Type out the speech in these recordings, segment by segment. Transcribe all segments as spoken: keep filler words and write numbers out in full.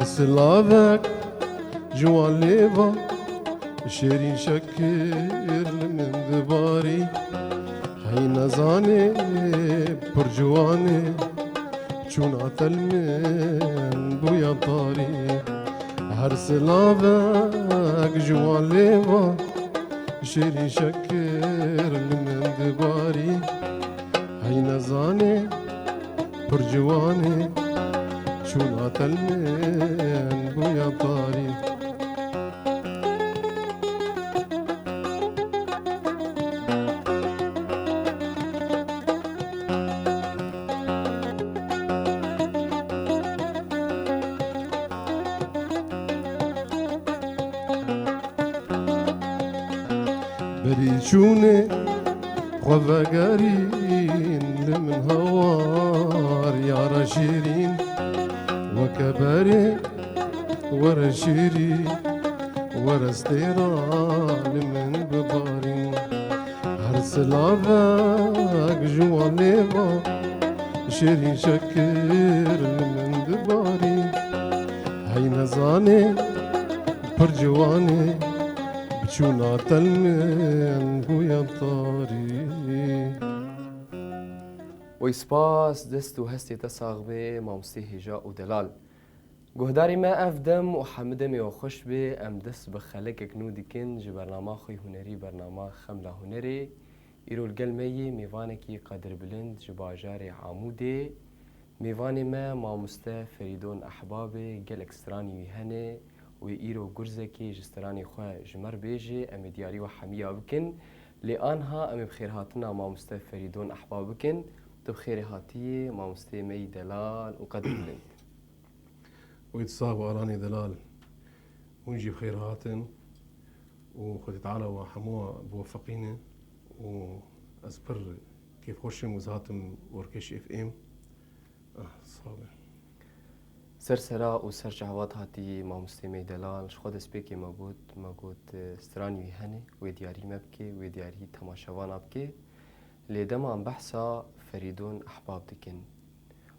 Silavek ji wan lêva, şêrîn şekir li min dibarî. Hey nezanê pir ciwanê, çûna tel min bûya tarî. Her silavek ji wan lêva, şêrîn şekir li min dibarî. Hey nezanê pir ciwanê, çûna tel min bûya tarî. Berî çûnê xwe vegerîn, li min hawar yara şêrîn. Weke berê were şêrî, were stêra li min bibarîn. Her silavek ji wan lêva, şêrîn şekir li min dibarîn. Hey nezanê pir ciwanê, biçûna tel min bûya tarî. Wey spas, dest û hestê te sax be, mamostê hêja û delal. Guhdarê me, ev dem û hemû demê we xweş be. Em dest bi xelekek nû dikin ji bernama xwe hunerî, bernama Xemla Hunerê. Îro li gel me yê mêvanekî qedirbilind ji bajarê Amûdê. Mêvanê me mamoste Ferîdon Ehbabê, gelek stranî wî hene. Wê îro gurzekê ji stranê xwe ji me re bêje, em ê diyarî we hemiya bikin. Lê anha em ê bi xêrhatina mamoste Ferîdon Ehbab bikin. Tu bi xêrê hatiyê, mamosteyê me yî delal û qedirbilind. Wê tu sax be Alanê delal. Hûn jî bi xêr hatin û Xwedê Teala we hemû biwefeqîne û ez pir kêfxweş im ku ez hatim Orkeş F M. Ah, sax be. Ser sera û ser çavat hatî mamostê me yî delal. Ji xwe destpêkê me got, me got, e, stranî wî hene, wê diyarî me bike, wê diyarî temaşevana bike. Lê dema em behsa Ferîdon Ehbab dikin,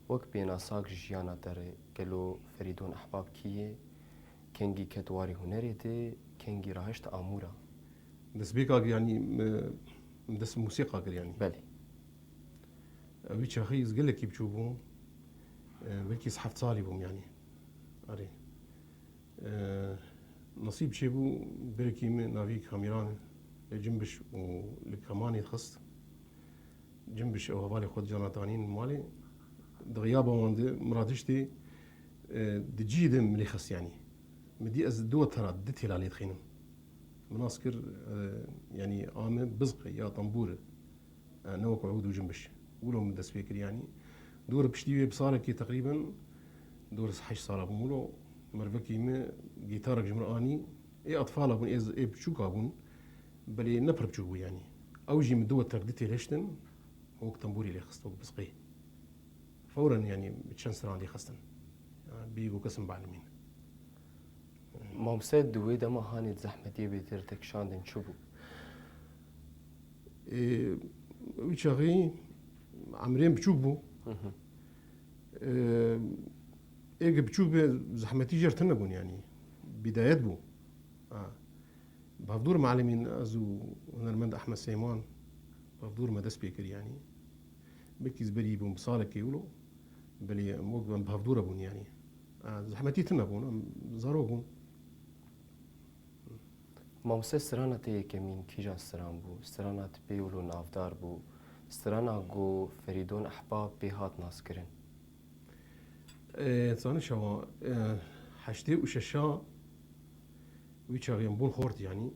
wek pênasak ji jiyana te re, gelo Ferîdon Ehbab kî ye? Kengî ket warê hunerê de, kengî rahişt Amûra? Destpêka kir, yanî, me, dest mûsîqa kir, yanî. Belê. Wî çaxî ez gelekî biçûk bûm. E, belkî ez heft salî bûm, yanî. Erê. E, nasîb çêbû, birikî min navî Kamîran li Cimbiş û li Kemanê dixist. Cimbiş ew hevalê xwe di cana danîn malê. Di xiyaba wan de min radiştê, e, di cihê de min lê xist, yanî. Min dî ez di wetera di têla lê dixînim. Min nas kir, e, yanî a min bizq e ya tembûr e. E, ne wek ûd û cimbiş. Wilo min dest pê kir, yanî. Dor piştî wê bi salekê teqrîben, dor heşt sala bûm wilo, mervekî min gîtarek ji min anî. Ê atfala bûn, ê, ê biçûka bûn. Belê ne pir biçûk bû, yanî. Ew jî min du weter di têlhiştin, wek tembûrî lê xist, wek bizqê. Fewren, yanî, çend stran lê xistin. Ya, bî ku kesin balimîn. Mamse, di wê dema hanê di zehmetiyê bêtir te kişandin çi bû? Ê, wî çaxî emrên biçûk bû. Hı hı. Ê, ê ge biçûk be zehmetî jê re tune bûn, yanî. Bîdayet bû. Ha. Bavdûr Mealimîn, ez û hunermend Ehmed Seyman, bavdûr me dest pê kir, yanî. Belkî ez berî bûm bi salekê wilo, belê em wek em bavdûr bûn, yanî. A, zehmetî tune bûn, em zarok bûn. Mamose, strana te yekemîn kîjan stran bû? Strana te pê wilo navdar bû? Strana ku Ferîdon Ehbab pê hat naskirin? E, zanî çawa, e, heştê û şeşa wî çaxê em bûn xort, yanî,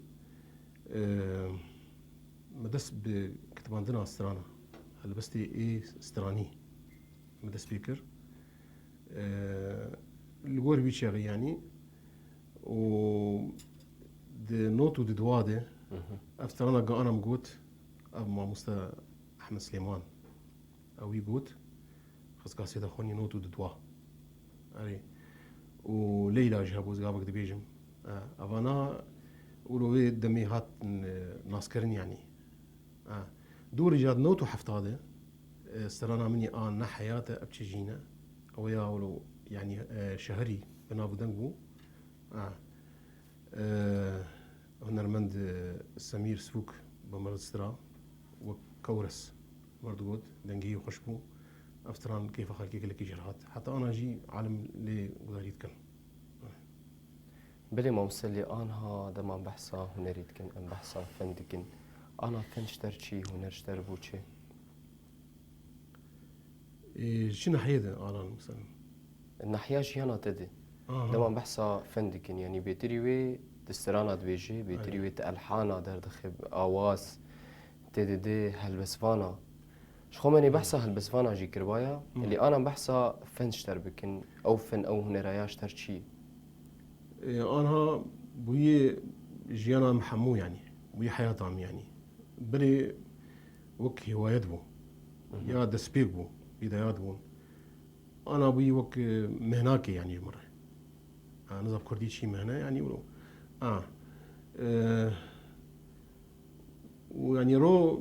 e, me dest bi kitibandina strana, helbestê ê stranî me dest pê kir. E, li gor wî çaxê, yanî, û di not û di dua de, hı hı, ev strana ga ana min got, ev mamoste Ehmed Silêman, ew wî got, xist kasêta xwe nî not û di dua. Erê. Û Leyla jî hebû, ez gavek dibêjim. E, evana wilo wê demê hatin, e, naskirin, yanî. E, dûrî jî hat not û hefta de, e, strana min yê a ne heyat e, ev çi jî ne. Ew ya wilo yanî, e, şeherî bi nav û deng bû. A, e, hunermend, e, Semîr Sivûk bi Mirzira wek kewres mir digot, dengê wî xweş bû. Ev stran keyfa xelkê gelekî jê re hat. Heta ana jî alim lê gudarî dikin. Belê mamoste, lê anha dema em behsa hunerî dikin, em behsa fen dikin. Ana fen ji te re çi, huner ji te re bû çi? Ê, çi nahiyê de alan, mesela? Nahiya jiyana te de. Aha. Dema em behsa fen dikin, yanî bêtirî wê di strana dibêje, bêtirî Aynen. wê di elhana derdixe, awaz, tê de de helbestvana. Ji xwe me nê behsa helbestvana jî kiribaya, Hmm. lê ana behsa fen ji te re bikin. Ew fen, ew hunera ya ji te re çi? Ê, anha bûyê jiyana em hemû, yanî. Bûyê heyata em, yanî. Berê wek hêwayet bû. Mhm. Ya destpêk bû, bîdayat bûn. Ana bûyî wek, e, mehnakê, yanî ji min re. Ha, niza bi kurdî çi mehne, yanî wilo. A, e, û yanî ro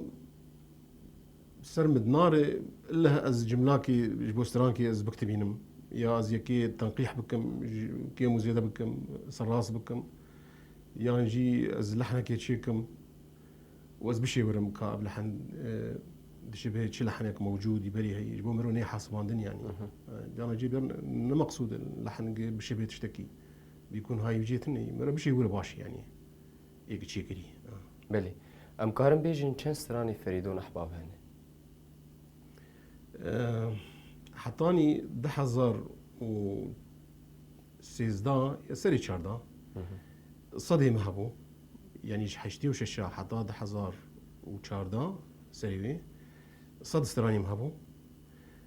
ser min dinare, illeh ez cimlakê ji bo strankê ez biktibînim. Ya ez yekê tenqîh bikim, ji kêm û zêde bikim, serrast bikim. Yan jî ez lehnekê çêkim. û ez bişêwirim ka ev lehen, e, dişibê çi lehenek mewcûdî berî heyî, ji bo miro nê hesibandin, yanî. Mhm. E, cana cê bir ne meqsûd e lehengê bişibê tiştekî. Bîkun hayî cê tune, miro bişêwir baş, yanî. Êk çêkirî. Ha. Belê. Em karin bêjin çend stranê Ferîdon Ehbab hene? E, hetanî du hezar û sêzdeh, ya serê çardeh, Hı hı. sedê me hebû. Yanî ji heştê û şeş heta du hezar û çardeh serê wê sed stranê me hebû.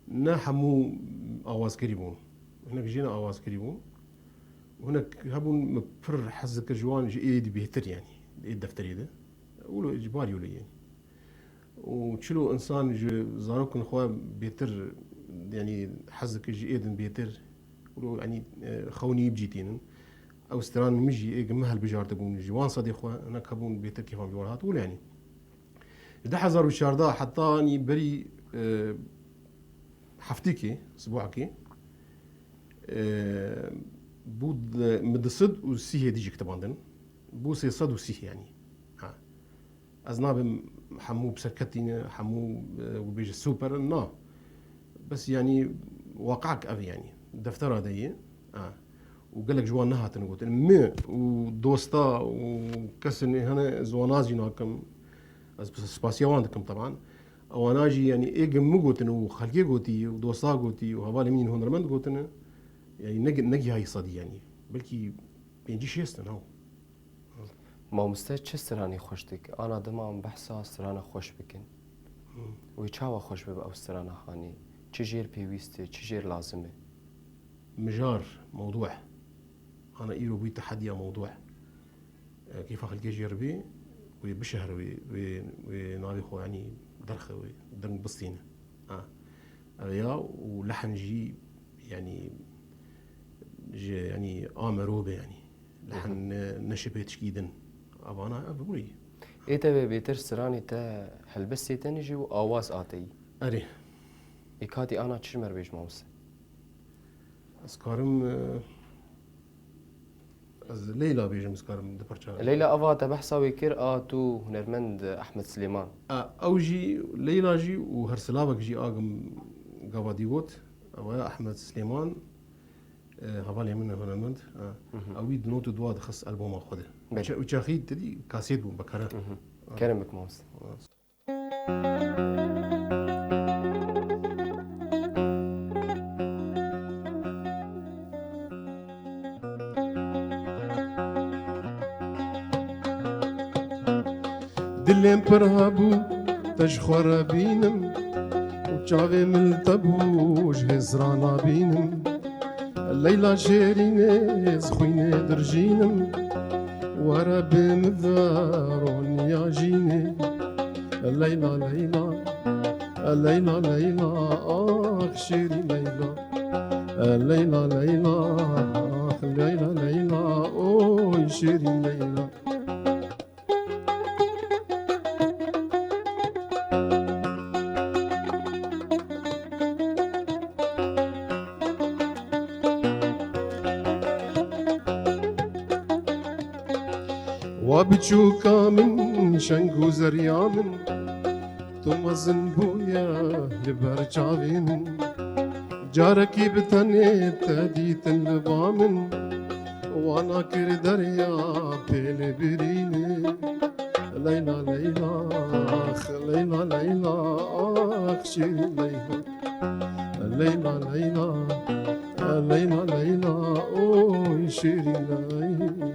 Ne hemû awazkirî bûn. Hinek jê ne awazkirî bûn. Hinek hebûn min pir hez dikir ji wan ji êdî bêhtir, yanî ê defterê de. Wilo icbarî wilo, yanî. Û çilo insan ji zarokên xwe bêtir, yanî hez dike ji ê din bêtir, wilo, yanî, e, xewnî bicîtînin. Ew stran min jî ê min hilbijartibûn ji wan sedê xwe, hinek hebûn bêtir kêfa min ji wan hat. Wilo, yanî. Ji du hezar û çardeh heta, yanî, berî, e, heftîkê, sibûakê, e, bû di, min du sed û sî hêdî jî kitibandin. Bû sê sed û sî, yanî. Ha. Ez nabim hemû bi serketî ne, hemû, e, wê bêje super in, na. Bes, yanî, waqak ev, yanî. Deftera de ye. Ha. Û gelek ji wan nehatin gotin. Min û dosta û kesên hene, ez wana jî nakim. Ez spasiya wan dikim, teban. Ewana jî, yanî, ê min gotin û xelkê gotî û dosta gotî û hevalê min yên hunermend gotine. Yanî, ne, negihayî sedî, yanî. Belkî pêncî şêst in, haw. Mamoste çi stranê xweş dike? Ana dema em behsa strana xweş bikin. Hmm. Wê çawa xweş bibe ew strana hanê? Çi jêr pêwîst e, çi jêr lazim e? Mijar, mewdû. Ana îro bûyî tehediya mewdû. E, kêfa xelkê jê re bê, wê bişehre, wê, wê, wê navê xwe, yanî derxe, wê deng bistîne. Ha. Ev ya û lehen jî, yanî, ji, yanî, a merov be, yanî. Lehen Mhm. ne, neşibe tişkî din. Avana ev bûyî. Ê te bê bêtir stranê te helbestê te nijî û awaz ateyî. Erê. Ê katî ana çi ji me re bêj, mamoste? Ez karim, e, ez Leyla bêjim, ez karim du parça. Leyla, ava te behsa wê kir, a tu hunermend Ehmed Silêman. A, ew jî, Leyla jî û her silavek jî agim gava dî got. Ew ya Ehmed Silêman, e, hevalê min e hunermend. A, Mhm. ew wî di not û dua dixist alboma xwe de. Belê. Çe-, û çaxî te dî kasêt bû, bekare. Mhm. A. Kerem bik, mamoste. A. Dilê min pir hebû te ji xwe re bînim û çavê min li te bû ji hêzra nabînim. Leyla şêrînê, ez xwînê dirjînim, were bi min ve roniya jînê. Leyla, Leyla, Leyla, Leyla, ax şêrîn Leyla. Leyla, Leyla, ax Leyla, Leyla, oy şêrîn Leyla. Wa biçûka min, şeng û zeriya min, tu mezin bûye li ber çavê min. Carekî bi tenê te dîtin li ba min, wana kir derya pê li birîne. Leyla, Leyla, ax, Leyla, Leyla, ax, şêrîn Leyla. Leyla, Leyla, Leyla, Leyla, oy şêrîn Leyla.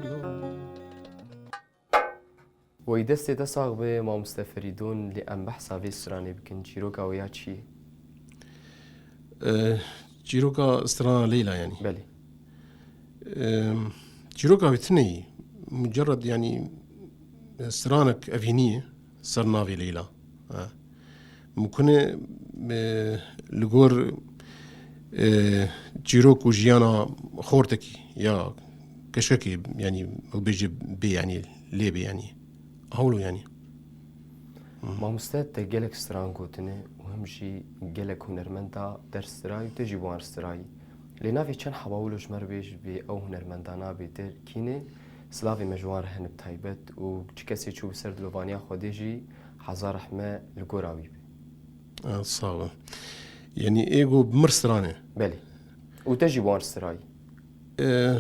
Wey destê te sax be, mamoste Ferîdûn, lê em behsa vê stranê bikin. Çîroka wê ya çi ye? E, çîroka strana Leyla, yanî. Belê. E, çîroka wê tune ye. Mucerred, yanî, stranek evînî ye ser navê Leyla. Ha. Mimkun e, e, li gor, e, çîrok û jiyana xortekî ya keşkekê, yanî, bêje bê, yanî, lê bê, yanî. Hewlo, yanî. Mamoste, te gelek stran gotine û him jî gelek hunermenda ders stirayî û te jî bi wan stirayî. Lê navê çend heba wilo ji me re bêj, bi ew hunermendana bêtir kî ne, silavê me ji wan re hene bi taybet û çi kesê çû bi ser dilovaniya Xwedê jî hezar rehme li gora wî be. Ah, sax be. Yanî ê go bi mir strane. Belê. Û te jî bi wan stirayî. E,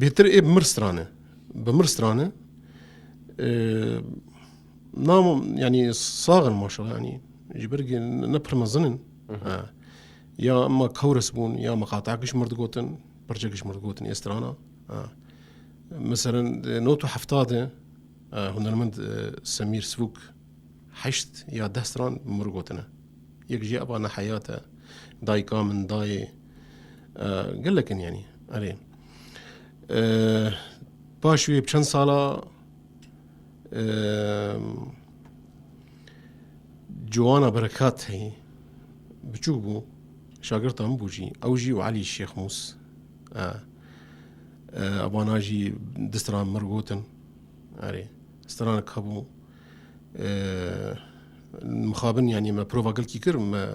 bêtir ê bi mir strane. Bi mir strane. E, nam, yanî sax in maşallah, yanî ji ber ku ne pir mezin in. Hı hı. Ha. Ya me kewres bûn, ya me qatakiş mir digotin, pirçekiş mir digotin ê strana. Ha. Meselen, di nod û hefta de, e, hunermend, e, Semîr Sivûk heşt ya deh stran bi mir gotine. Yek jî eva ne heyat e. Dayika min, dayê, e, gelek in, yanî. Erê. E, paş wê bi çend sala, e, Ciwana Berekat heyî. Biçûk bû. Şagirta min bû jî. Ew jî û Elî Şêxmûs. E, e, evana jî di stran mir gotin. Erê. Stranek hebû. E, mixabin, yanî me prova gelkî kir, me,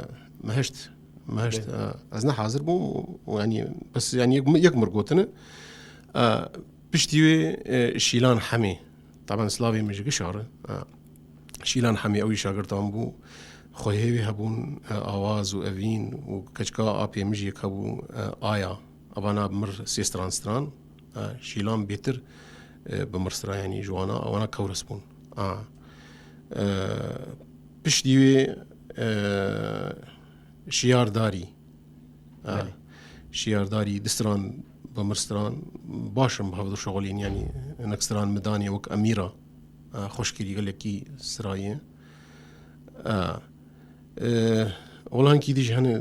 me hişt, me hişt, Belê. E, ez ne hazir bûm û, û yanî bes, yanî yek, yek mir gotine. E, piştî wê, e, Şîlan Hemê, taban silavê min ji gişa re, e, Şîlan Hemê ew jî şagirta min bû, xwehê wî hebûn, e, awaz û evîn û keçika apê min jî yek hebû, e, Aya. Evana bi mir sê stran stran. E, Şîlan bêtir, e, bi mir sira, yanî ji wana, wana kewres bûn. A, e, piştî wê, e, Şiyar Darî. E, Belê. Şiyar Darî di stran bi mir stran baş in bi hev dişixulîn, yanî hinek stran min danê wek Emîra. E, xweş kirî gelekî sirayê. E, E, welankî dî jî hene,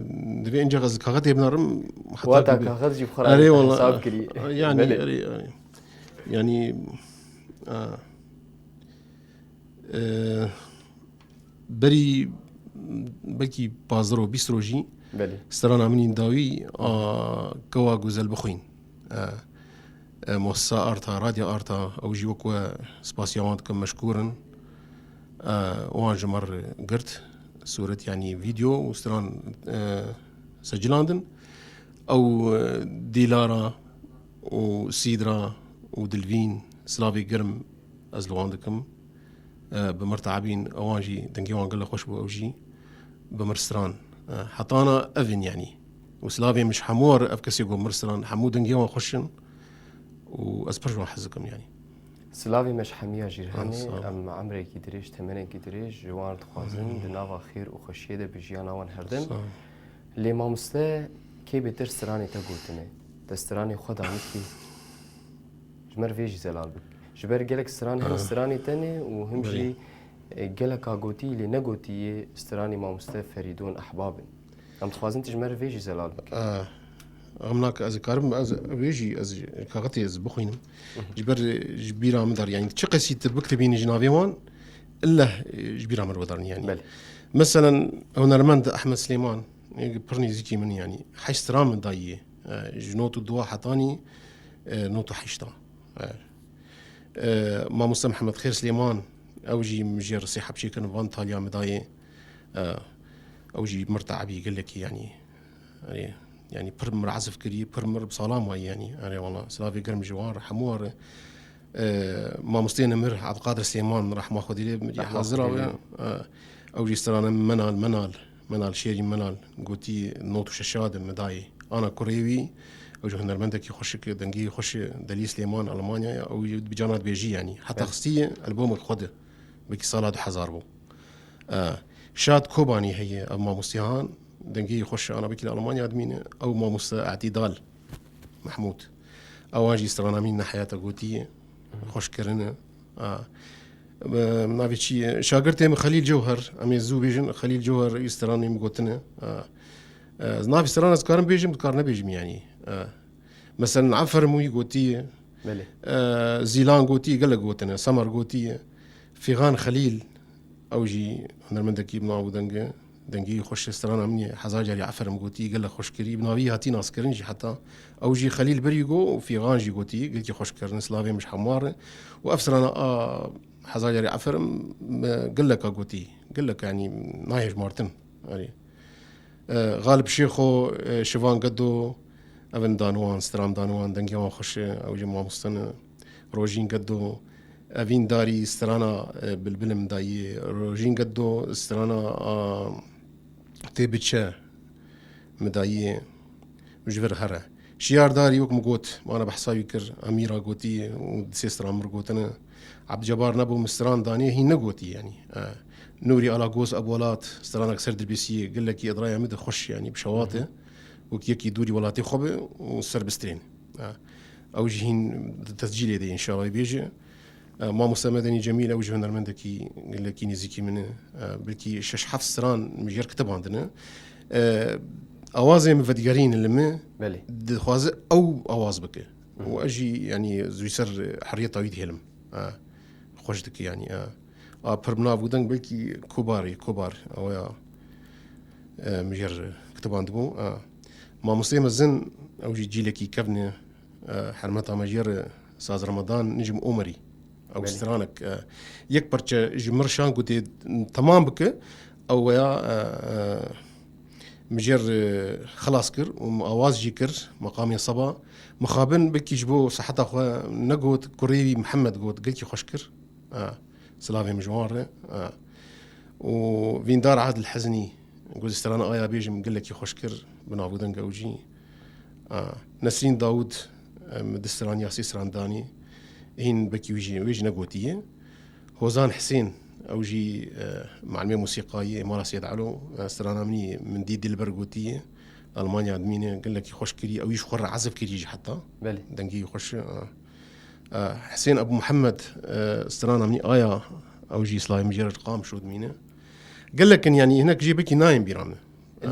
divê inca ez kaxetê binarim, heta Wata ku be- kaxet jî bi xwe re Erê wela, hesab kirî. Yanî, Belê. Erê, erê. Yanî, a, e, berî belkî pazdeh ro, bîst ro jî Belê. Strana min yên dawî a Kewa Guzel bixwîn. E, e, Muessesa Arta, Radya Arta, ew jî wek we spasiya wan dikim, meşkûr in. E, wan ji me re girt, sûret, yanî vîdeo û stran, e, secilandin. Ew, e, Dîlara û Sîdra û Dilvîn, silavê germ ez li wan dikim. E, bi mir teebîn, ewan jî dengê wan gelek xweş bû, ew jî bi mir stran. E, hetana ev in, yanî. Û silavê min ji hemû re, ev kesê ku mir stran, hemû dengê wan xweş in û ez pir ji wan hez dikim, yanî. Silavê me ji hemiya jî re hene, Ah, sağ ol. Em emrekî dirêj, temenekî dirêj ji wan re dixwazin, Amin. Di nava xêr û xweşiyê de bi jiyana wan herdin. Sağ ol. Lê mamoste, kê bêtir stranê te gotine? Te stranê xwe danî kê? Ji me re vê jî zelal bik. Ji ber gelek stran hene, Ah. stranê te ne û him Belê. jî, e, geleka gotî lê negotî yê stranê mamoste Ferîdûn Ehbab in. Em dixwazin tu ji me re vê jî zelal bikî. Ah, em nake, ez karim, ez vê jî, ez kaxetê ez bixwînim. Mhm. Ji ber, ji bîra min der, yanî çi qesî tu bikitibînî ji navê wan, illeh, e, ji bîra min re wedarin, yanî. Belê. Meselen, hunermend Ehmed Silêman, e, pir nêzîkî min, yanî, heşt stran min dayiye. E, ji not û dua hetanî, e, not û heşta. E, e, Mamoste Mihemed Xêr Silêman, ew jî min jê re sê heb çêkirin, van taliya min dayê. E, ew jî mir teebî gelekî, yanî, erê, yanî pir mir ezif kirî, pir mir bi salam wayî, yanî, erê, wala, silavê germ ji wan re, hemû wan re. E, mamosteyê nemir Ebdulkadir Sêman, rehma Xwedî lê, Rehma hazir Xwedî abi. Lê. E, ew jî strana Menal, Menal, Menal, şêrî Menal, gotî not û şeşa de midayê. Ana kurê wî, ew jî hunermendekî xweşik, dengê xweş, Delî Slêman, Almanya ye, ew jî bi cana dibêjî, yanî. Heta Evet. xistiye albûmek xwe de, belkî sala du hezar bû. E, Şad Kobanî heye, ev mamosteyan, dengê xweş, ana belkî li Almanya dimîne, ew mamoste Etîdal Mehmûd. Ewan jî strana min ne heyata gotiye, xweş kirine. A, e, navê çi ye? Şagirtê min Xelîl Cewher, em ê zû bêjin, Xelîl Cewher wî stranê min gotine. A, e, navê strana ez dikarim bêjim, dikar nebêjim, yanî. A, meselen, Eferim wî gotiye. Belê. E, Zîlan gotiye, gelek gotine, Semar gotiye. Fîxan Xelîl, ew jî hunermendekî bi nav û deng e. Dengê wî xweş e, strana min ye, hezar carî Eferim gotî, gelek xweş kirî. Bi navî hatî naskirin jî heta. Ew jî Xelîl Birîgo û Fîxan jî gotî, gelkî xweş kirin. Silavê min ji hemû re. Û ev strana a hezar carî Eferim, me geleka gotî. Geleka, yanî, nahêjmartin. Erê. E, Xalib Şêxo, e, Şivan Gedo, ev in daniwan, stran daniwan, dengê wan xweş e, ew jî mamoste ne. Rojîn Gedo, Evîn Darî, strana, e, Bilbilim dayê. Rojîn Gedo, strana, a, Tê Biçe mi dayê, ji vir here. Şiyar Darî, wek min got, mana behsa wî kir, Emîra gotî û di sê stran mir gotine. Ebdulcebar Nebo mi stran danê, hîn negotî, yanî. E, Nûrî Alagos Ebwelat, stranek ser dibîsiyê, gelekî edraya min de xweş, yanî bi şewat e. Wek yekî dûrî welatê xwe be û ser bistrên. E, ew jî hîn di tescîlê de, înşallah, bêje. E, Mamoste Medenî Cemîl, ew jî hunermendekî gelekî nêzîkî min e. E, belkî şeş heft stran min jêr kitibandine. E, awazê min vedigerîne li min, Belê. dixwaze ew awaz bike. Hı. Û ez jî, yanî, zû ser heriyeta wî dihêlim. E, xweş dike, yanî, e. A pir bi nav û deng belkî Kobarê, Kobar, ew ya, e, min jêr kitiban dibû, e. Mamosteyê mezin, ew jî cîlekî kevn e, e, hermeta me jêr Saz Ramadan, Nicm Omerî. Ew Belê. stranek, e, yek parçe ji mir şan gotê temam bike, ew ya, e, e, min jêr, e, xilas kir û min awaz jî kir, meqamê seba. Mixabin belkî ji bo seheta xwe negot, kurê wî Mihemed got, gelkî xweş kir. Ha, silavê min ji wan re. Ha. Û Vîndar Adil Hezinî, ku ez strana aya bêjim, gelekî xweş kir, bi nav û deng ew jî. Ha. Nesrîn Dawud, em, di stran ya sê stran danî. Hîn belkî wî jî, wê jî negotiye. Hozan Hisên, ew jî, e, malimê musîqayê, Mala Seyed Elo, e, strana min î, Min Dî Dilber gotiye. Almanya dimîne, gelekî xweş kiriye. Ew jî ji xwe re ezif kiriye jî heta. Belê. Dengê wî xweş e, ha. E, Hisên Ebû Mihemed, e, strana min aya, ew jî silavê min jê re ji Qamişlo dimîne. Gelek in, yanî hinek jê belkî nayên bîra min.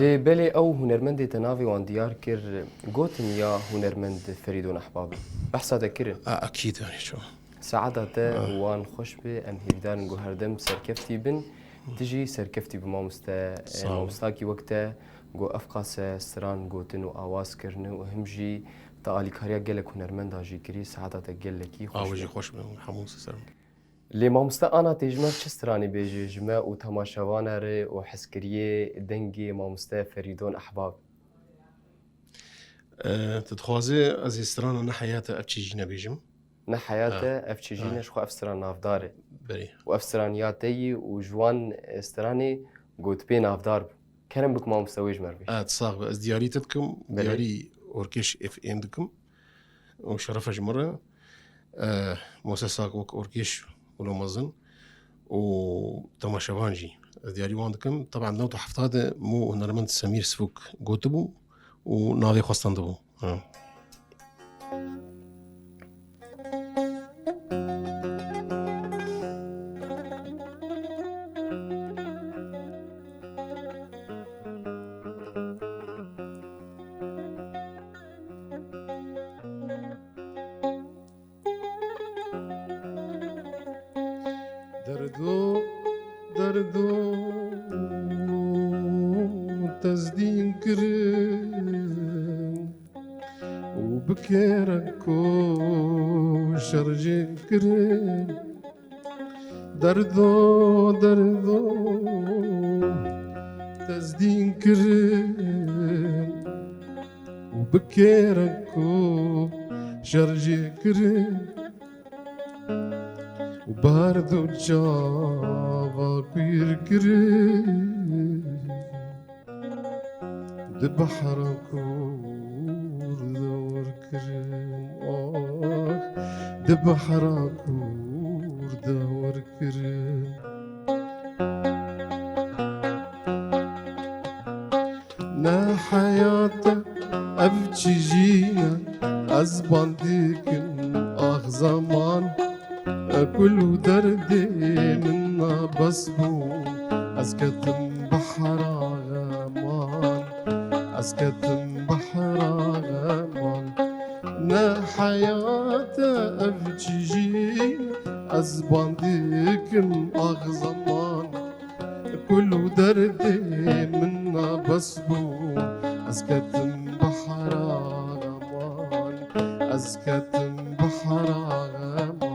Lê belê ew hunermendê te navê wan diyar kir, gotin ya hunermend Ferîdon Ehbab e. Behsa te kirin. A, ekîd, yanî ço. Saeta te Ah. wan xweş be, em hêvîdar in ku her dem serkeftî bin. Tu jî serkeftî bi mamoste, e, Sağ ol. mamostakî wek te, ku ev qase stran gotin û awaz kirine û him jî te alîkariya gelek hunermenda jî kirî, saeta te gelekî xweş Awe be. jî xweş be, hemû ser. Lê mamoste ana tê ji me çi stranî bêjî ji me û temaşevana re û hezkiriyê dengê mamoste Ferîdon Ehbab? E, tu dixwazî ez ê strana Ne Heyat e ev çî jî nebêjim? Ne Heyat Ha, e ev çî jî ha. ne, ji xwe ev stran navdar e. Berê. Û ev stran ya te yî û ji wan, e, stranê got pê navdar bû. Kerem bik mamoste wê ji me re bêje. E, tu sax be. Ez diyarî te dikim. Belê. Diyarî Orkeş F M dikim. Û şerefe ji min re. E, Moses Sak wek Orkeş wilo mezin û temaşevan jî. Ez diyarî wan dikim. Taban newt û hefta de min û hunermend Semîr Sifûk gotibû û navê xwe standibû. Ha. Derdo, derdo, tezdîn kirin û bi kêreko şerjê kirin. Derdo, derdo, tezdîn kirin û bi kêreko şerjê kirin. û berd û çava kûr kirin. Di behra kûr de wir kirin, ah, di behra kûr de wir kirin. Ne heyat e, ev çi jîn e, ez ban dikim, ax zeman. Kul û derdê min na bes bû, ez ketim behra xeman, ez ketim behra xeman. Ne heyat e, ev çi jîn, ez ban dikim, ax zeman. Kul û derdê min na bes bû, ez ketim behra xeman, ez ketim behra xeman.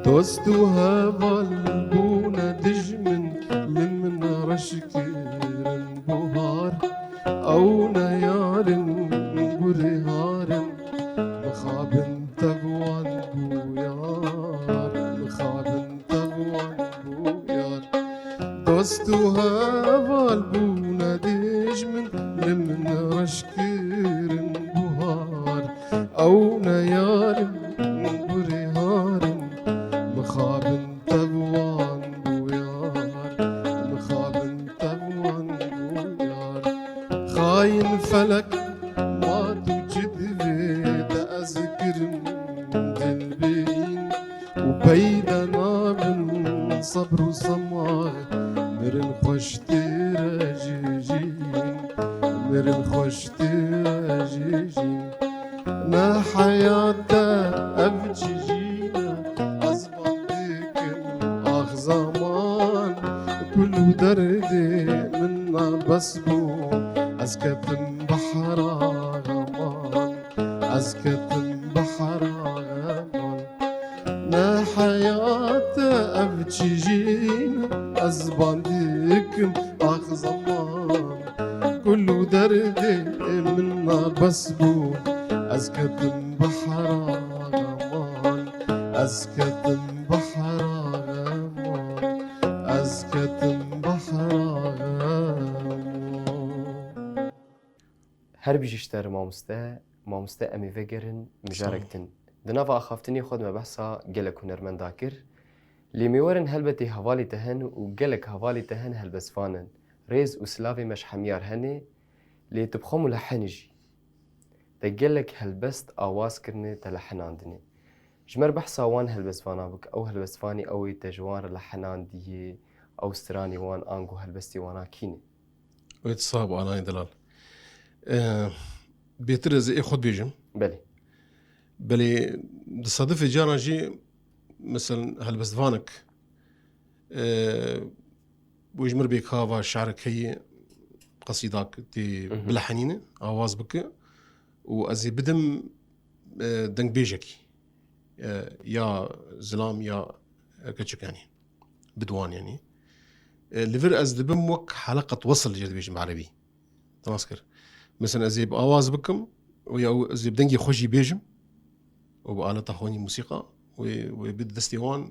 Dost û heval bûne dijmin, li min reş kirin buhar. Ew ne yar in, gurê har in, mixabin tev wan bû yar, mixabin tev wan bû yar. Dost û heval bûne dijmin, li min reş kirin buhar. Ew ne yar in, gurê har in, mixabin tev wan bû yar, mixabin tev wan bû yar. Xayîn felek, ma tu çi divê te ez kirim dilbîn û peyda nabin sebr û sema. Mirin xweştir e ji jîn, mirin xweştir e ji jîn. Ne heyat e, ev çi jîn e, ez van dikim, ax zeman. Kul û derdê min na bes bû, ez ketim behra xeman, ez ketim behra xeman. Ne heyat e, ev çi jîn e, ez van dikim, ax zeman. Kul û derdê min na bes bû, ez ketim behra xeman, ez ketim behra xeman, ez ketim behra xeman. Her bijî ji te re mamoste, mamoste em ê vegerin mijarek din. Di nava axaftinê xwe de me behsa gelek hunermenda kir. Lê mêwerin helbetê hevalê te hene û gelek hevalê te hene helbestvan in. Rêz û silavê me ji hemiyar hene, lê tu bi xwe mulehhin î jî. Te gelek helbest awaz kirine, te lehenandine. Ji me re behsa wan helbestvana bike, ew helbestvanê ew ê te ji wan re lehenandiye, ew stranê wan ango helbestê wana kî ne? Wê tu sax bî, Alanê delal. Eh, bêtir ez ê xwe dibêjim. Belê. Belê, di sedifê caran jî, meselen, helbestvanek, eh, wê ji mir bê ka va şe'rek heye, qesîdak tê Mhm. bilehenîne, awaz bike û ez ê bidim, eh, dengbêjekî. Eh, ya zilam ya, eh, keçik, yanî. Bidwan, yanî. Eh, li vir ez dibim wek heleqet wesil jê dibêjim bi erebî. Te nas kir. Mesela ez ê bi awaz bikim û ya ez ê bi dengê xwe jî bêjim û bi aleta xwe yê musîqa wê, wê bide destê wan,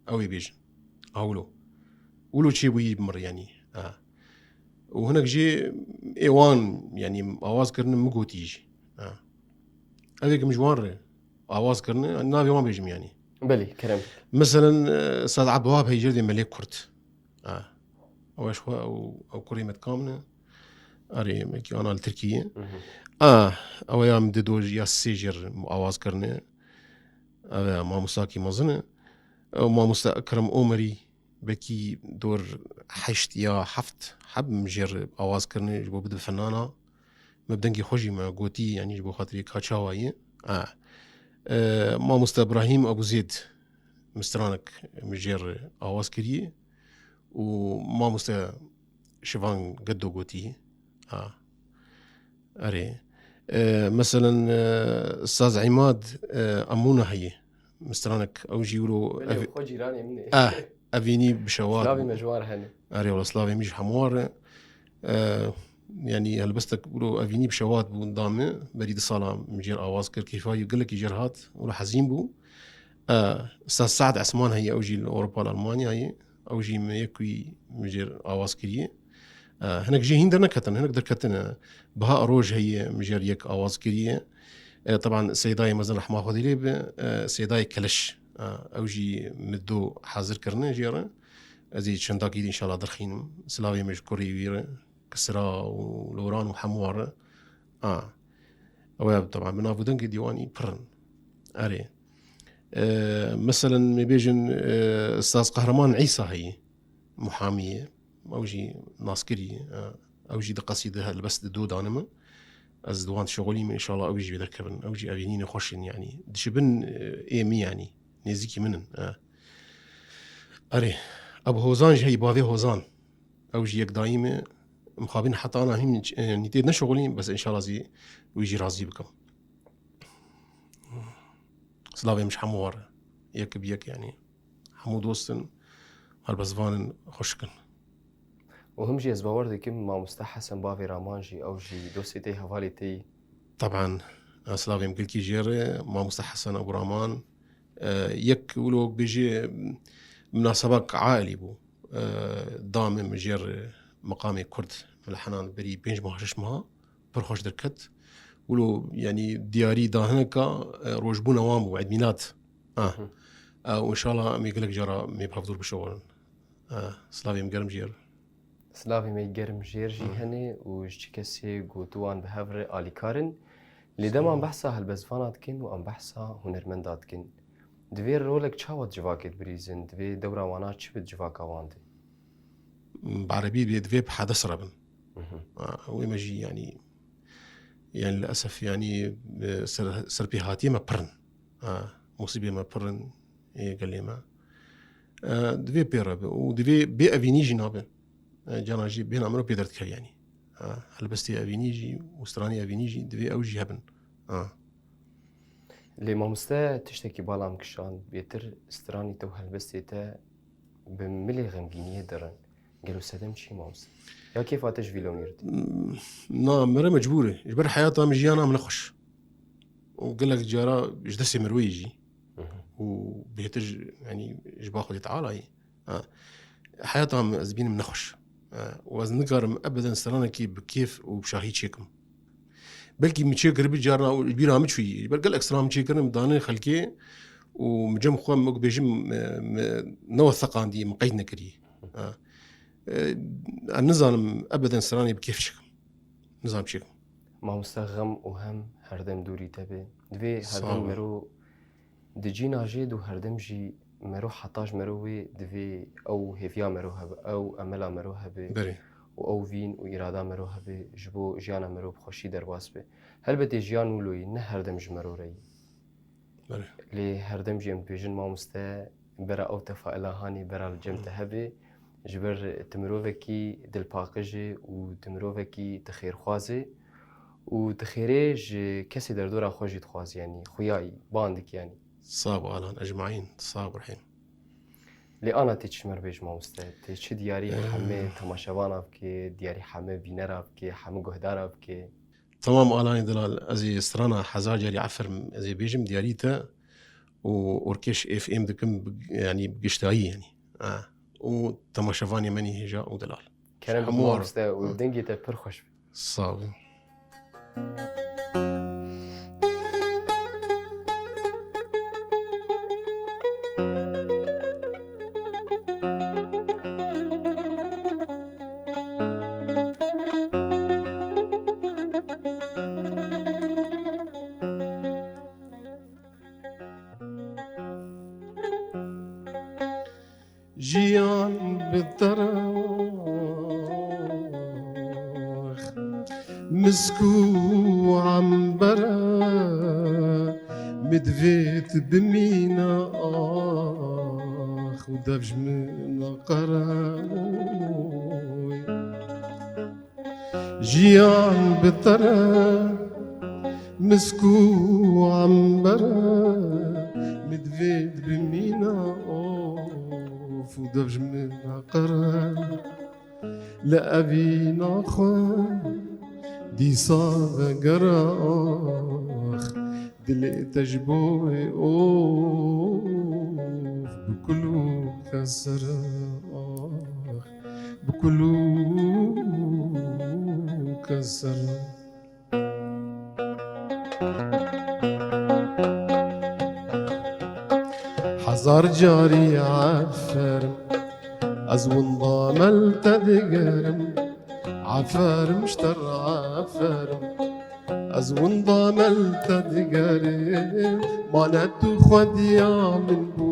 ew ê bêjin. Ha wilo. Wilo çêbûyî bi mir, yanî. Ha. Û hinek jî ê wan, yanî awaz kirine, min gotî jî. Ha. Ev ê ke min ji wan re awaz kirine, navê wan bêjim, yanî. Belê, kerem. Meselen, e, Sad Abdulwahab heyî jê dê Melê Kurd. Ha. Ew eş xwe, ew, ew kurê me dikamine. Erê, mekî ana li Tirkiyê. Mhm. A, ew ya min di do ya sê jêr awaz kirine. Ev e mamostakî mezin e. Ew mamosta Ekrem Omerî, belkî dor heşt ya heft heb min jêr awaz kirine ji bo bide fenana. Me bi dengê xwe jî me gotî, yanî ji bo xatirê ka çawa ye. A. E, mamosta Ibrahîm Ebûzêd min stranek min jêr awaz kiriye. û mamoste Şivan Geddo gotî. Ha. Erê. E, meselen, e, Saz Îmad, e, Emûna heye. Min stranek ew jî wilo Belê, ev-, xwe cîranê min ê. Eh, evînî bi şewat Slavê bû. Me ji wan re hene. Erê, wala slavê min ji hemû wan re. Eh, yanî helbestek wilo evînî bi şewat bû da min. Berî du sala min jêr awaz kir, kêfa wî gelekî jêr hat. Wilo hezîn bû. Eh, Ustaz Saad Esman heye, ew jî li Ewropa, li Almanyayê. Ew jî min yek wî min jêr awaz kiriye. E, hinek jê hîn derneketin, hinek derketine. Biha Roj heye, min jêr yek awaz kiriye. E, teban Seydayê mezin rehma Xwedê lê be, e, Seydayê Keliş. E, ew jî min do hazir kirine jê re. Ez ê çendakî dî înşallah derxînim. Silavê min ji kurê wî re, Kisra û Loran û hemû re. A. Ew ya, teban bi nav û dengê dîwanî pir in. Erê. E, meselen, me bêjin, e, Ustaz Qehreman Îsa heye. Muhamî ye. Ew jî naskirî ye. Ew jî di qesî di helbest di do dane min. Ez di wan şixulîm, înşallah ew jî wê derkevin. Ew jî evînînê xweş in, yanî. Dişibin, e, ê min, yanî. Nêzîkî min in. E. Erê. Ebu Hozan jî heyî, bavê Hozan. Ew jî yek dayî me. Mixabin heta ana hîn, e, nîtê ne şixulîm, bes înşallah zî wî jî razî bikim. Silavê min ji hemû wan re. Yek bi yek, yanî. Hemû dost in, helbestvan in, xweşik in. Û him jî ez bawer dikim, mamoste Hesen bavê Raman jî, ew jî dostê te yî, hevalê te yî. Teban, silavê min gelkî jê re, mamoste Hesen Ebû Raman, e, yek wilo bêjê, minasebek ailî bû. E, da min, min jêr meqamê Kurd, min li Henan berî pênc meha, şeş meha, pir xweş derket. Wilo, yanî, diyarî da hineka, e, rojbûna wan bû, Eid Mîlad. Ah. Hı. E, û înşallah em ê gelek cara em ê bi hevdûr bişewin. E, silavê min germ jê re. Silavê me germ jê re jî Hı. hene û ji çi kesê ku tu wan bi hev re alîkar in. Lê dema em Sağ ol. behsa helbestvana dikin û em behsa hunermenda dikin, divê rolek çawa di civakê de birîzin? Divê dewra wana çi bi civaka wan de? Bi erebî bê, divê bi hedes re bin. Mhm. Ha, wê me jî, yanî, yanî, li esef, yanî, e, ser, serpêhatiyê me pir in. Ha, musîbê me pir in, ê gelê me. E, divê pê re be û divê bê evînî jî nabe. E, cana jî bêhna min re pê derdikeve, yanî. Ha, helbestê evînî jî û stranê evînî jî divê ew jî hebin. Ha. Lê mamoste, tiştekî bala min kişand, bêtir stranê te û helbestê te bi milê xemgîniyê dirin. Gelo sedem çi ye, mamoste? Ya kêfa te ji vî lomîr dî? Na, mere mecbûr e. Ji ber heyata min, jiyana min nexweş. Û gelek cara ji destê miroyê jî. Hı hı. Û bêhtir ji, yanî, ji ba Xwedê Teala ye. Ha. Heyata min ez dibînim nexweş. Ha. Û ez nikarim ebeden stranekî bi kêf û bi şahî çêkim. Belkî min çêkiribî carna û ji bîra min çûyî. Ji ber gelek stran min çêkirin, min dane xelkê û min cem xwe, min wek bêjim, min, min newe seqandî, min qeyd nekirî. Ha. E, ez nizanim ebeden stranê bi kêf çêkim. Nizanim çêkim. Mamoste, xem û hem herdem dûrî te be. Divê Sağ herdem ol. mero di cîna jê de û herdem jî mero heta ji mero wê divê ew hêviya mero hebe, ew emela mero hebe Berê. û ew vîn û îrada mero hebe ji bo jiyana mero bi xweşî derbas be. Helbetê jiyan wilo ye, ne herdem ji mero re ye. Belê. Lê herdem jî em dibêjin, mamoste, bera ew tefaila hanê, bera li cem te hebe, ji ber tu mirovekî dilpaqij î û tu mirovekî tu xêrxwaz î û tu xêrê ji kesê derdora xwe jî dixwazî, yanî xuya yî, ban dikî, yanî. Sağ ol Alan, ecmaîn, sağ ol Rehîm. Lê ana tê çi ji me re bêje, mamoste? Tê çi diyarî Eh. hemê temaşevana bike, diyarî hemê bînera bike, hemê guhdara bike? Tamam Alanê delal, ez ê strana hezar carî efir ez ê bêjim diyarî te û Orkeş F M dikim bi, yanî bi giştayî yanî. Ha. Û temaşevanê me nî hêja û delal. Kerem Hemû bike mamoste û dengê te pir xweş be. Sağ ol. Jiyan bi te re wex, misk û embere, min divêt bimîne ax û dev ji min qere. Jiyan bi te re, misk û embere, min Divê dibimîne of û dev ji min neqere. Li evîna xwe dîsa vegere ax. Dilê te ji bo wê of bi kul û xeser e ax. Bi kul û xeser e. Hezar carî aferin, ez winda me li te digerim. Aferin ji te re aferin, ez winda me li te digerim. Mane tu xwediya min bû,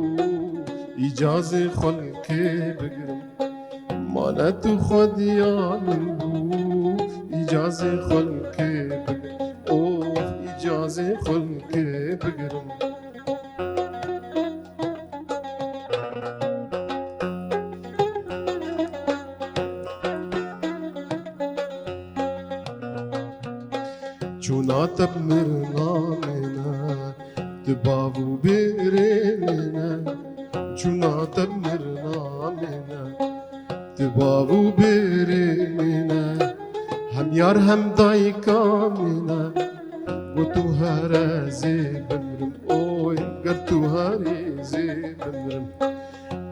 îcazê xwe li kê bigirim. Mane tu xwediya min bû, îcazê xwe li kê bigirim. Oh, îcazê xwe li kê bigirim. Çûna te bi mirina min e, tu bav û bêrê min e. Çûna te bi mirina min e, tu bav û bêrê min e. Hem yar hem dayika min e. Got tu here zê bimrim, oy, ger tu herê zê bimrim.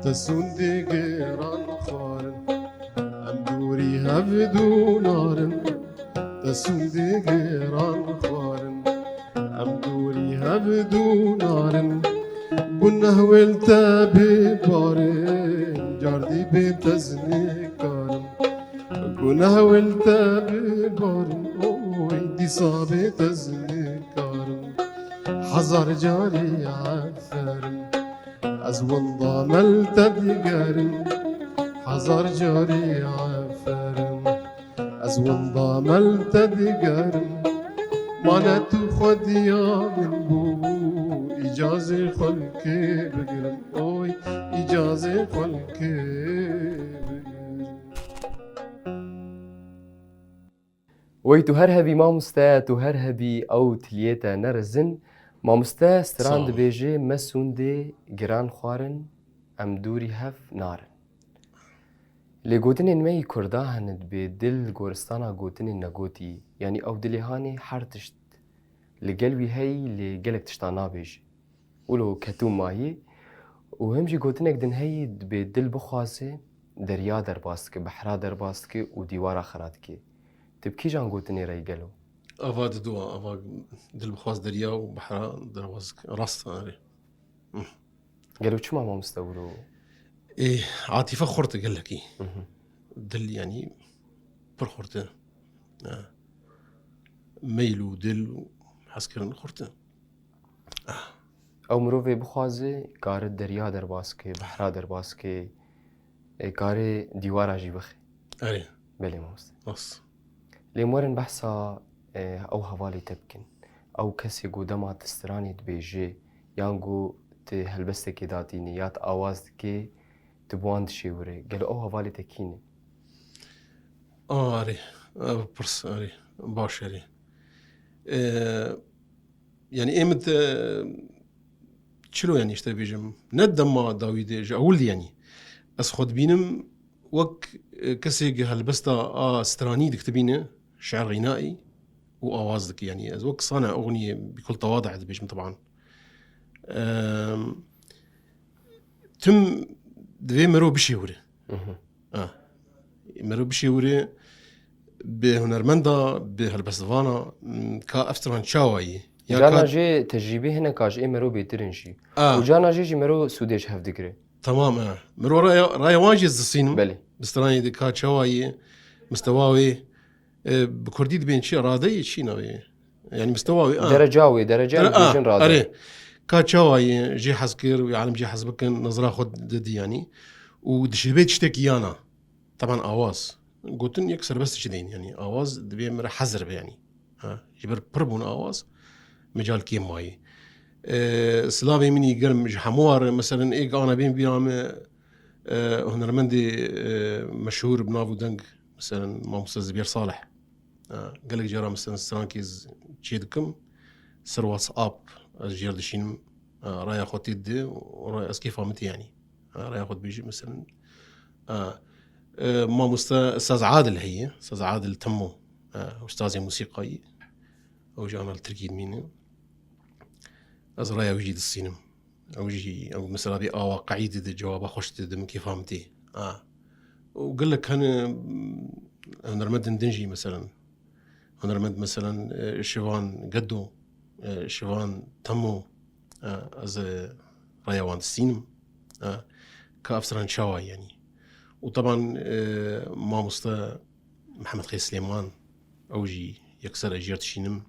Te sûndê giran xwarin, em dûrî hev dûnarin. Te sûndê giran xwarin, em dûrî hev dûnarin. Guneh wê li te bê barin, cardî bê te zinikarim. Guneh wê li te bê barin, oy, dîsa bê te zinikarim. Hezar carî aferin. Ez winda me li te digerim, hezar carî aferin. Ez winda me li te digerim. Mane tu xwediya min bû, îcazê xwe li kê bigirim. Oy, îcazê xwe li kê bigirim. Wey tu her hebî mamoste, tu her hebî ew tiliyê te nerizin. Mamoste, stran Sağ ol. Dibêje, me sûndê giran xwarin, em dûrî hev narin. Lê gotinên me yî Kurda hene dibê dil goristana gotinên negotî, yanî ew dilê hanê her tişt li gel wî heyî, lê gelek tiştan nabêje. Wilo ketû mayî û him jî gotinek din heyî, dibê dil bixwaze, derya derbas dike, behra derbas dike û dîwara xira dike. Tu bi kîjan gotinê re yî gelo? Ava didu, ava dil bixwaz derya û behra derbas dike. Rast e, erê. Gelo çima mamoste wilo? Ê, atîfe xurt e gelekî. Mhm. Dil, yanî, pir xurt e. Ha. Meyl û dil û hezkirin xurt e. Ew mirovê bixwaze, kare derya derbas ke, behra derbas ke, e, kare dîwara jî bixe. Erê. Belê mamoste. Rast. Lê em werin behsa, e, ew hevalê te bikin. Ew kesê ku dema tu stranê dibêje, yan ku tu helbestekê datîne, ya tu awaz dike, tu bi wan dişêwire. Gelo ew hevalê te kî ne? A, erê. Ev pirs, erê. Baş, erê. E, Yanî ê min te çilo, yanî, ji te bêjim, ne dema dawî de, ji ewil de, yanî, ez xwe dibînim wek, e, kesê ku helbesta a stranî dikitibîne, şiir xwînayî û awaz dike, yanî, ez wek sane oxniyê bikul tewade dibêjim, teban. Em, tim divê mero bişêwire. Mhm. Ha. Mero bişêwire bi hunermenda, bi helbestvana, m, ka ev stran çawa ye? Ya Carna ka jê tecrîbê hinek a ji ê mero bêtir in jî. Ha. Û carna jê jî mero sûdê ji hev digire. Tamam, ha. Mero raya, raya wan jî ez disînim. Belê. Bi stranê de ka çawa ye, mistewa wê, e, bi kurdî dibên çi, radeyê çi navê? Yanî mistewa wê, a. Dereca wê, dereca Dere-, wê a, dibêjin rade. Erê. Ka çawa ye, jê hez kir, wê alim jê hez bikin, nezra xwe didî yanî. Û dişêbê tiştekî yana. Teban awaz. Gotin yek serbest çi deyin yanî. Awaz divê min re hezir be yanî. Ha, ji ber pir bûn awaz, mecal kêm mayî. E, silavê min î germ ji hemû wa re, meselen, ê ana bên bîra me, e, hunermendê, e, meşhûr bi nav û deng, meselen, Mamoste Zibêr Salih. E, gelek cara, meselen, strankê z-, çê dikim, ser WhatsApp ez jê re dişînim, A, raya xwe tê di, û raya ez kêfa min tê yanî. A, raya xwe dibêjî, meselen. A, e, mamoste Saz Adil heye, Saz Adil Temo, e, ustazê musîqayî. Ew jî ana li Tirkî dimîne. Ez raya wî jî distînim. Ew jî, ew mesela bê awa qeîdê de cewaba xweş dide, min kêfa min tê. A. Û gelek hene, hunermendên din jî, meselen. Hunermend, meselen, e, Şivan Gedo, e, Şivan Temo, e, ez, e, raya wan distînim. E, ka ev stran çawa, yanî. Û teban, e, mamoste Mihemed Xêz Silêman, ew jî yekser ez jê re dişînim,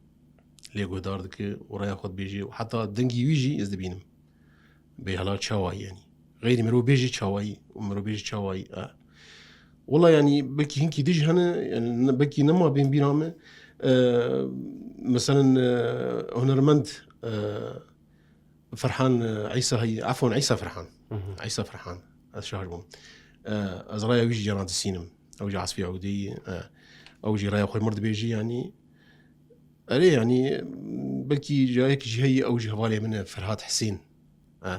lê guhdar dike û raya xwe dibêje û heta dengî wî jî ez dibînim. Bê hela çawayî, yanî. Xeyrî mirov bêje çawayî û mirov bêje çawayî, e. Wela, yanî, belkî hinkî dî jî hene, yanî, ne, belkî nema bên bîra me. E, meselen, e, hunermend, e, Ferhan, e, Îsa heyî, efon, Îsa Ferhan. Hı hı. Îsa Ferhan. Ez şaş bûm. E, ez raya wî jî cana disînim. Ew jî Asfî Ewdeyî, e, ew jî raya xwe mir dibêjî, yanî. Erê, yanî, belkî cayek jî heyî, ew jî hevalê min e, Ferhat Hisên. E,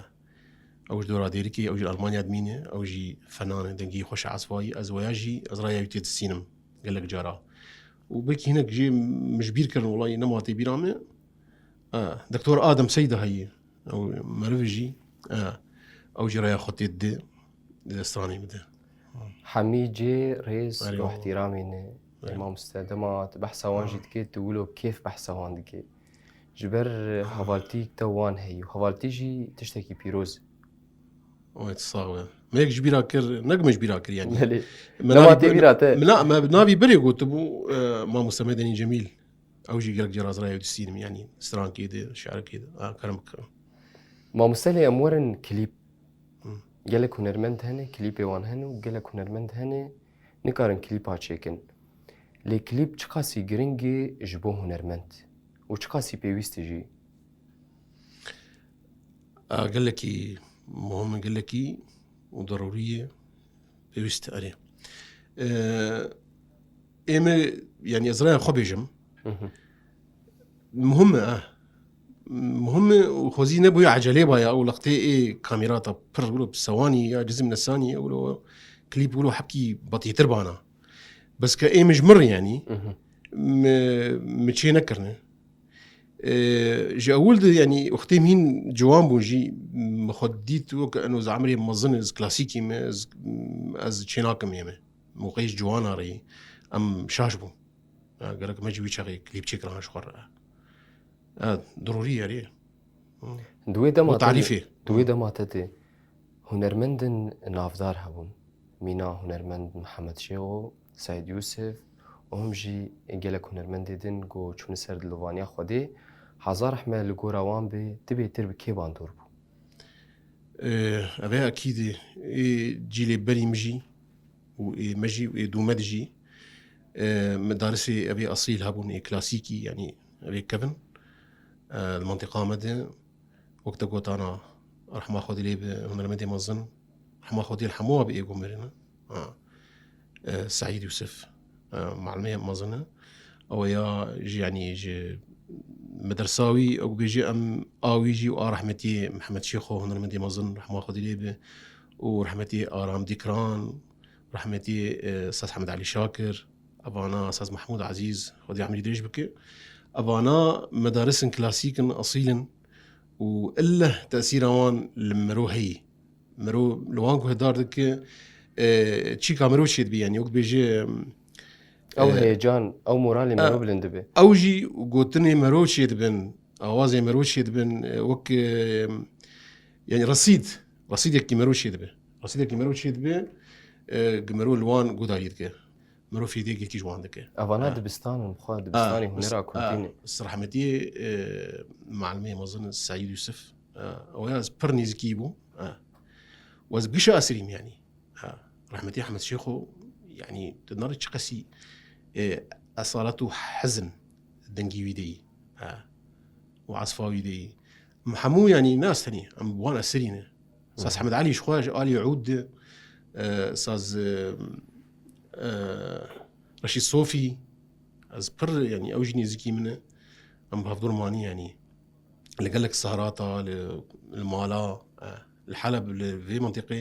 ew ji dora Dêrikê, ew jî Almanya dimîne, ew jî fenan e, dengî xweş e, Asfayî. Ez weya jî, ez raya wî tê disînim gelek cara. Û belkî hinek jî min ji bîr kirin, welayî nema tê bîra me. E, Doktor Adem Seyda heye. Ew meriv jî, e, ew jî raya xwe tê dide, dide stranê bide. Hemî cê rêz Erê û wa. Îhtîramê ne. Erê. Mamoste, dema tu behsa wan Ha. jî dikê, tu wilo bi kêf behsa wan dikê. Ji ber Ha. hevaltî te wan heyî. Hevaltî jî tiştekî pîroz. Wê tu sax be. Me yek ji bîra kir, ne ku me ji bîra kir, yanî. Belê. Me Nema navî tê bir-, bîra te. me na-, me navî berê gotibû, e, Mamoste Medenî Cemîl. Ew jî gelek cara ez raya wî distînim, yanî strankê de, şi'rekê de. A, kerem bike. Mamoste, lê em werin klîp. Hı. Gelek hunermend hene, klîpê wan hene û gelek hunermend hene, nikarin klîpa çêkin. Lê klîp çiqasî giring e ji bo hunermend û çiqasî pêwîst e jî? A, gelekî muhim e, gelekî û derûrî ye. Pêwîst e, erê. E, ê me, yanî ez raya xwe bêjim. Hı hı. Muhim e, eh. Muhim e û xwezî nebûye ecelê baya û lextê ê kamîrata pir wilo bi sewanî ya cizim nesanî wilo klîp wilo hepkî betîtir bana. Bes ke ê min ji min re, yanî, Hı hı. mi, mi çê nekirine. E, ji ewil de, yanî, wextê min hîn ciwan bûn jî, mi xwe dît wek eno ez emrê mezin, ez klasîkî me, ez, ez çê nakim ê me. Moqeyê ji ciwana re yî, em şaş bûn. Ya, gerek me jî wî çaxê klîp çêkirin ji xwe re. Ya, dirûrî ye rê. Di wê dema Û te de, tarîfê. di wê dema te de hunermendên navdar hebûn. Mîna hunermend Mihemed Şêxo, Seîd Yûsif û him jî gelek hunermendê din ku çûne ser dilovaniya Xwedê. Hezar rehme li gora wan be, tu bêtir bi kê bandor bû? Ee, ev ê ekîdî, ê cîlê berî min jî û ê me jî û ê dû me de jî, e, medarisê ev ê esîl hebûn, ê klasîkî, yanî ev ê kevin, e, li mentiqa me de, wek te gotana, rehma Xwedê lê bi hunermendê mezin, rehma Xwedê li hemû be ê ku mirine. Ha. E, Seîd Yûsif, e, malimê mezin e. Ew ya ji, yanî ji medersa wî, ew bêjî em a wî jî û a rehmetî Mihemed Şêxo, hunermendê mezin, rehma Xwedê lê be, û rehmetî Aram Dîkran, rehmetî, e, Saz Hemed Elî Şakir, evana Saz Mehmûd Ezîz, Xwedê emrî dirêj bike. Evana medarisên klasîk in, esîl in û illeh tesîra wan li miro heyî. Miro li wan guhdar dike, e, çîka miro çêdibe, yanî wek bêje, Ew e, heyecan, ew moralê e, miro bilind dibe. Ew jî gotinê miro çêdibin, awazê miro çêdibin, e, wek, e, yanî resîd, resîdekî miro çêdibe. Resîdekî miro çêdibe, e, miro li wan guhdarî dike. Miro fêdê yekî ji wan dike. Evana Ha. dibistan in, xwe Ha, dibistanê hunera Kurdî ne. Ha, rehmetiyê, e, malimê mezin Seîd Yûsif, e, ew ya ez pir nêzikî bûm. E. Û ez bi gişa esirîm, yanî. Ha, rehmetî Ehmed Şêxo, yanî, tu nare çi qesî, e, esalet û hezin dengî wî de yî. Ha. Û esfa wî de yî. Em hemû, yanî, ne ez tenî, em bi wan esirî ne. Saz Hı. Hemed Elî ji xwe ji alî ûd de, e, saz, e, e, Reşîd Sofî, ez pir, yanî, ew jî nêzikî min e. Em bi hevdûr manî, yanî. Li gelek sehrata, li li mala, e, li Heleb, li vê mintîqê,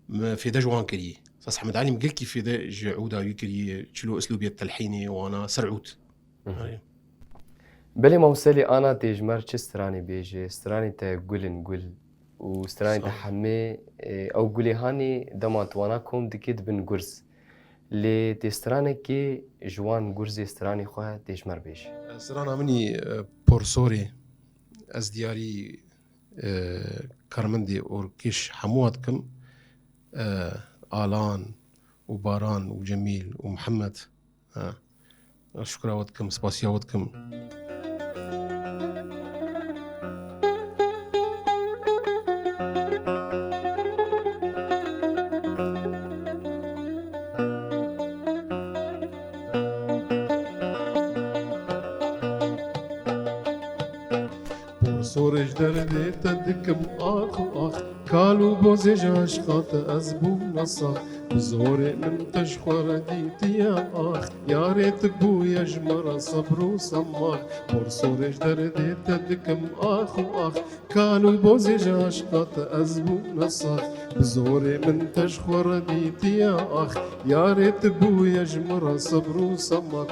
me fêde ji wan kiriye. Sas Hemed Elî min gelkî fêde ji ûda wî kiriye, çilo uslûbiyê telhînê wana ser ûd. Hı hı. Erê. Belê mamoste, lê ana tê ji me re çi stranê bêje? Stranê te gul in gul û stranê te Sağ ol. Hemê, e, ew gulê hanê dema tu wana kom dikê dibin gurz. Lê tê stranekê ji wan gurzê stranê xwe tê ji me re bêje. Strana min î, e, Porsorê, ez diyarî, e, karmendê orkêş hemû dikim, e, Alan û Baran û Cemîl û Mihemed. Ha. Ez şukra we dikim, spasiya we dikim. Porsorê ji derdê te dikim ax û ax, kal û bozê ji eşqa te ez bûm nesax. Bi zorê min te ji xwe re dîtiye ax, yarê tu bûye ji me re sebr û semax. Porsorê ji derdê te dikim ax û ax, kal û bozê ji eşqa te ez bûm nesax. Bi zorê min te ji xwe re dîtiye ax, yarê tu bûye ji me re sebr û semax.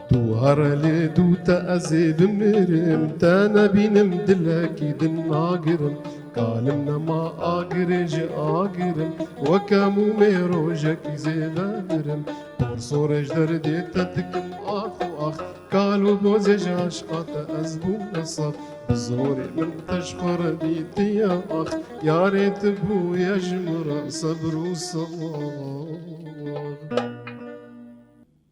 Tu here lê dû te ez ê bimirim, te nebînim dilekî din nagirim. Kalim nema agirê ji agirim, weke mûmê rojekî zêde dirim. Porsorê ji derdê te dikim ax û ax, kal û bozê ji eşqa te ez bûm nesax. Bi zorê min te ji xwe re dîtiye ax, yarê tu bûye ji min re sebr û semax.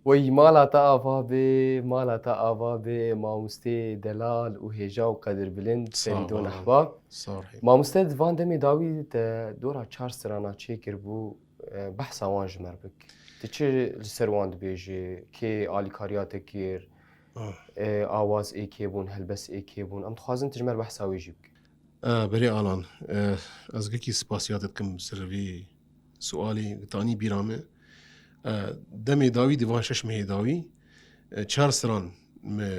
Wey mala te ava be, mala te ava be, mamostê delal û hêja û qedirbilind Sağ ol. Ferîdon Ehbab. Sağ ol. Mamoste, di van demê dawî te dora çar strana çêkiribû, e, behsa wan ji me re bik. Tu çi li ser wan dibêjî? Kê alîkariya te kir? Ah. E, awaz ê kê bûn, helbest ê kê bûn? Em dixwazin tu ji me re behsa wê jî bikî. E, berê Alan, e, ez gelkî spasiya te dikim ser vê sualê, tanî bîra me. E, demê dawî, di van şeş mehê dawî, e, çar stran me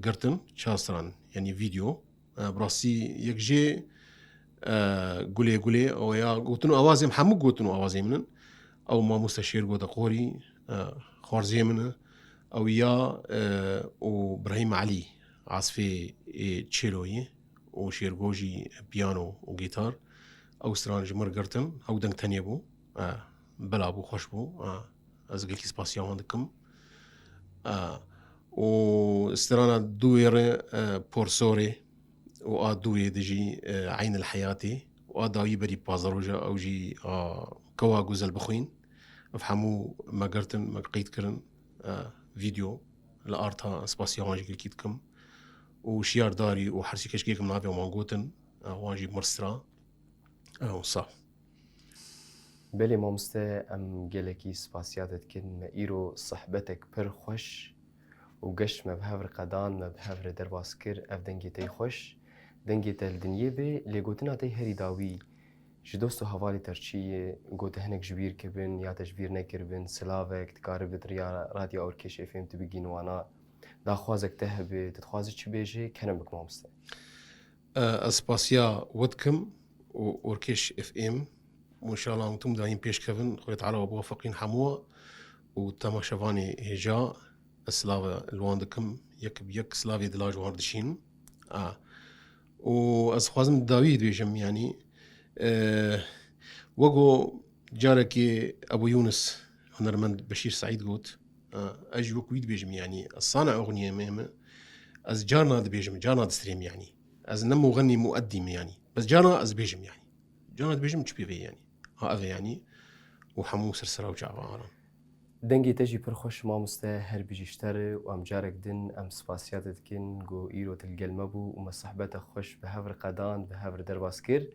girtin, çar stran, yanî vîdeo. E, bi rastî yek jê, e, gulê gulê, ew ya gotin û awazê min, hemû gotin û awazê min in. Ew mamoste Şêrgo Deqorî, e, xwarziyê min e. Ew ya, e, û Birahîm Elî, asfê, e, çêloyê û Şêrgo jî piyano û gîtar. Ew stran ji min re girtin, ew deng tenê bû. E, bila bû, xweş bû. E, ez gelkî spasiya wan dikim. E, û strana dûyê re, e, Porsorê û a dûyê de jî, e, Eyn el Heyatê û a dawî berî pazdeh roja ew jî a Kewa Guzel Bixwîn. Ev hemû me girtin, me qeyd kirin, e, vîdeo. Li arta spasiya wan jî gelkî dikim. Û Şiyar Darî û Hersî Keşkê min navê wan gotin, e, wan jî mir stra. E, û sax. Belê mamoste, em gelekî spasiya te dikin. Me îro sehbetek pir xweş û geş me bi hev re qedan, me bi hev re derbas kir. Ev dengê te yê xweş, dengê te li dinyê bê, lê gotina te yê herî dawî ji dost û hevalê te re çi ye? Got te hinek ji bîr kiribin ya te ji bîr nekiribin, silavek, dikaribit riya Radyo Orkeş F M tu bigîn wana, daxwazek te hebe, tu dixwazî çi bêjî, kerem bik mamoste. E, ez spasiya we dikim û Orkeş F M û înşallah hûn tim dayîm pêş kevin, Xwedê Teala we biwefeqîn hemû û temaşevanê hêja, ez silave li wan dikim, yek bi yek silavê dila ji wan re dişînim. A. Û ez dixwazim dawî dibêjim, yanî, e, wego carekê Ebû Yûnis, hunermend Beşîr Seîd got, e, ez jî wek wî dibêjim, yanî, ez sani'ê exniyê me, me, ez carna dibêjim, carna distirêm, yanî. Ez ne muxennî mueddî me, yanî. Bes carna ez bêjim, yanî. Carna dibêjim çi pê vê, yanî. Ha, ev e, yanî. Û hemû ser sera û çava Alan. Dengê te jî pir xweş mamoste, her bijî ji te re û em carek din em spasiya te dikin ku îro tu li gel me bû û me sehbeta xweş bi hev re qedan, bi hev re derbas kir.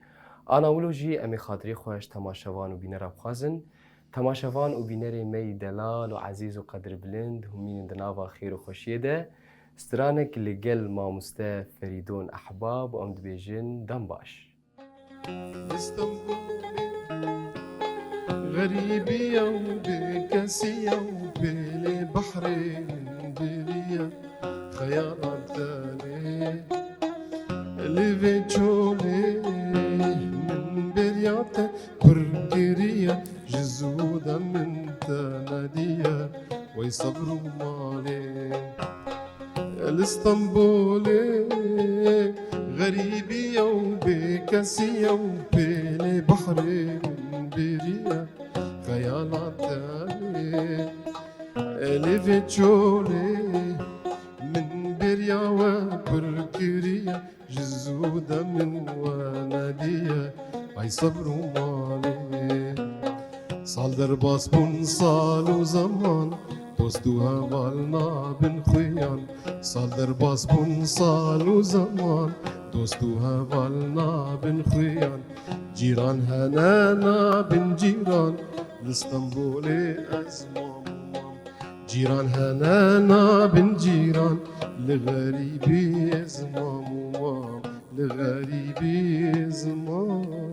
Ana wilo jî em ê xatirê xwe ji temaşevan û bînera bixwazin. Temaşevan û bînerê me yî delal û ezîz û qedirbilind, hûn mînin di nava xêr û xweşiyê de. Stranek li gel mamoste Ferîdon Ehbab û em dibêjin dem baş. Li Stenbolê, Xerîbiya û bêkesiya û pêlê behrê min biriye, xeyalan tenê li vê çolê min bêriya te pir kiriye, ji zû de min te nediye, wey sebr û malê. Li Stenbolê xerîbiya û bêkesiya û pêlê behrê min biriye, xeyalan tenê li vê çolê min bêriya we pir kiriye, ji zû de min we nediye, ay sebr û malê. Sal derbas bûn sal û zeman, dost û heval nabin xuyan. Sal derbas bûn sal û zeman, dost û heval nabin xuyan. Cîran hene nabin cîran, li Stenbolê ez mam û mam. Cîran hene nabin cîran, li xerîbî ez mam û mam, li xerîbî ez mam.